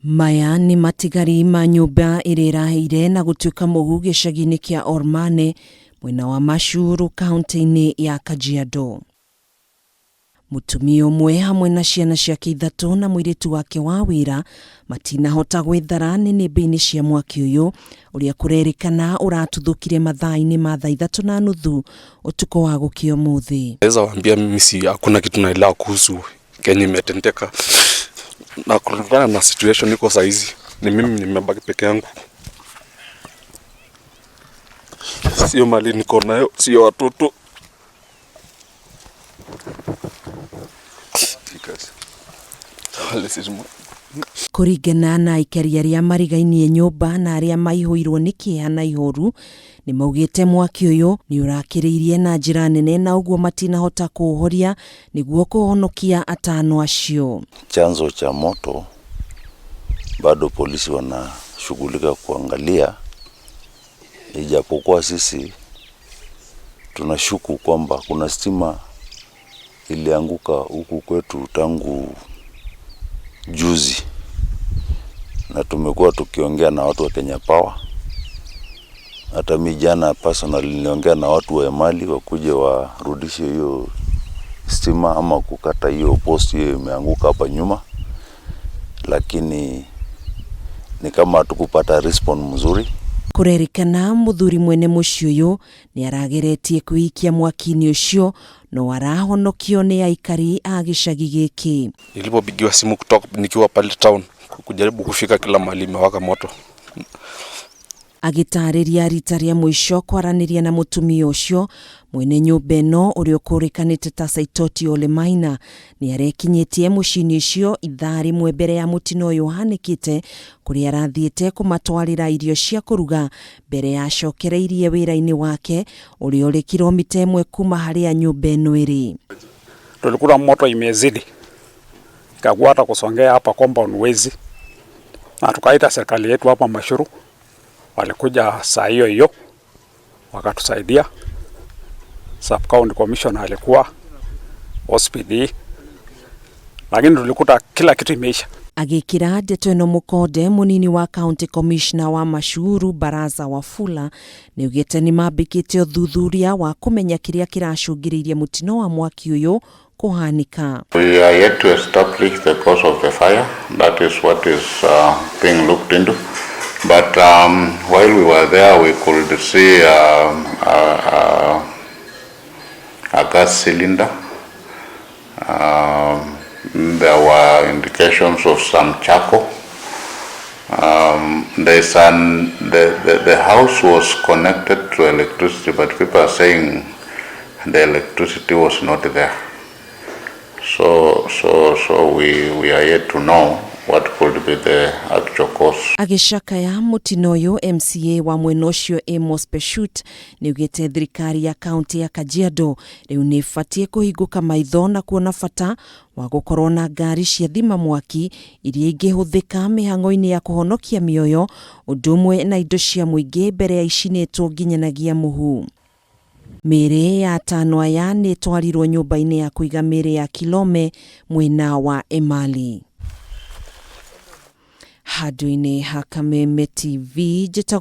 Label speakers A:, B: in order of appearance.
A: Maya nĩ matigari ma nyũmba ĩrĩa ĩraheire na gũtuĩka mũhu gĩcagi-inĩ kĩa Ormane mwena wa Mashuru kaunti-inĩ ya Kajiado. Mũtumia ũmwe hamwe na ciana ciake ithatũ na mũirĩtu wake wa wĩra matinahota gwĩthara nĩnĩmbĩ-inĩ cia mwaki ũyũ ũrĩa kũrerĩkana ũratuthũkire mathaa-inĩ ma thaa 3:30 ũtukũ wa gũkĩa ũmũthĩ.
B: Naweza waambia mimi si hakuna kitu naelewa kuhusu kenye imetendeka, na kulingana na situation iko saizi ni mimi nimebaki peke yangu, sio mali niko nayo, sio watoto.
A: Kũringana na aikari arĩa marigainie nyũmba na arĩa maihũirwo nĩ kĩeha na ihoru nĩ maugĩte mwaki ũyũ nĩ ũrakĩrĩirie na njĩra nene na ũguo matinahota kũũhoria nĩguo kũhonokia atano acio.
C: Chanzo cha moto bado polisi wanashughulika kuangalia, ijapokuwa sisi tunashuku kwamba kuna stima ilianguka huku kwetu tangu juzi, na tumekuwa tukiongea na watu wa Kenya Power. Hata mi jana personally niliongea na watu wa Emali wakuje warudishe hiyo stima ama kukata hiyo post hiyo imeanguka hapa nyuma, lakini ni kama hatukupata response mzuri.
A: Kũrerĩkana mũthuri mwene mũciĩ ũyũ nĩ arageretie kwĩikia mwaki-inĩ ũcio no arahonokio nĩ aikari a gĩcagi gĩkĩ.
B: Nilipopigiwa simu kutoka nikiwa pale town kujaribu kufika kila mahali imewaka moto.
A: Agĩtarĩria rita rĩa mũico kwaranĩria na mũtumia ũcio mwene nyũmba ĩno ũrĩa ũkũrĩkanĩte ta Saitoti Ole Maina nĩ arekinyĩtie mũciĩ-inĩ ũcio ithaa rĩmwe mbere ya mũtino ũyũ ũhanĩkĩte kũrĩa arathiĩte kũmatwarĩra irio cia kũruga mbere ya acokereirie wĩra-inĩ wake ũrĩa ũrĩ kilomita 1 kuma harĩa nyũmba ĩno ĩrĩ.
D: Tulikuta moto imezidi ikakuwa hata kusongea hapa compound wezi, na tukaita serikali yetu hapa Mashuru, walikuja saa hiyo hiyo wakatusaidia. Sub County Commissioner alikuwa OCPD, lakini tulikuta kila kitu imeisha.
A: Agĩkĩra ndeto ĩno mũkonde mũnini wa county commissioner wa Mashuru Baraza Wafula nĩaugĩte nĩmambĩkĩte ũthuthuria wa kũmenya kĩrĩa kĩracũngĩrĩirie mũtino wa mwaki ũyũ kũhanĩka.
E: We are yet to establish the cause of the fire. That is what is being looked into. But while we were there, we could see a gas cylinder. There were indications of some charcoal. The house was connected to electricity, but people are saying the electricity was not there. So we are yet to know what could be the actual cause.
A: Agĩcakaya mũtino ũyũ MCA wa mwena ũcio Amos Peshut nĩaugĩte thirikari ya kaunti ya Kajiado rĩu nĩ ĩbatiĩ kũhingũka maitho na kuona bata wa gũkorwo na ngari cia thima mwaki iria ingĩhũthĩka mĩhang'o-inĩ ya kũhonokia mĩoyo ũndũ ũmwe na indo cia mũingĩ mbere ya icinĩtwo nginyanagia mũhu. Mĩĩrĩ ya atano aya nĩ ĩtwarirwo nyũmba-inĩ ya kũiga mĩĩrĩ ya Kilome mwena wa Emali. Handũ-inĩ ha Kameme TV njĩtagwo